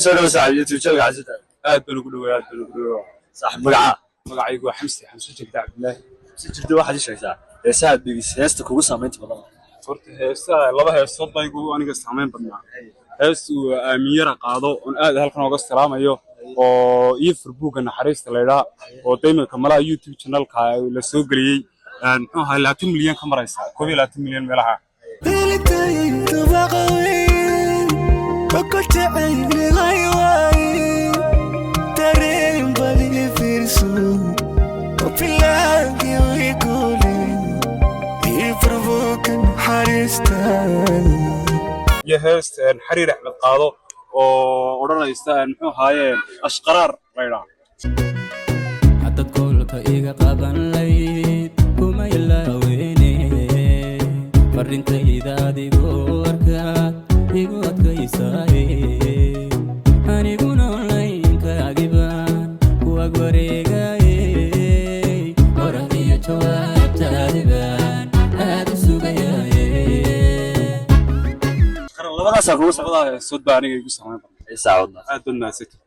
Soo dhawo saaxiib, YouTube channelka Xasuuta. Aad baan ugu dhowaa, aad baan ugu dhowaa. Saaxiib, magacaa? Magacaygu waa Xamsi, Xamsi Jegda Cabdilaahi. Si jirta waxaad ii sheegtaa heesaha aad dhegeysa, heesta kugu saamaynta badan. Horta heesaha, laba heesood baa igu aniga saamayn badnaa. Hees uu Aamin Yara qaado oon aad halkan ooga salaamayo oo iyo furbuugga naxariista laydhaa oo daymanka malaha YouTube channelka la soo geliyey, muxuu ahaa, 20 milyan ka maraysa, 21 milyan meelaha. Helitaydu baqaweyn ku jecelay waay dareen bali fiirso bilaagi wigule ifarbuka naxariista. Iyo hees Xariir Axmed qaado oo odhanaysa, muxuu ahaaye, Ashqaraar laydhaa. Hadda koolka iga qaban layd kuma ilaaweyne, farintayda adigoo arkaad igu adkaysaaye, aniguna onlinekaagibaan ku ag wareegaye, qorahdiyo jawaabtaadibaan aad u sugayaye. Labadaasaa kugu Labadaa heesood baa aniga igu saamayn badnaa. Heesaha wadnaa. Aad baad mahadsantahay.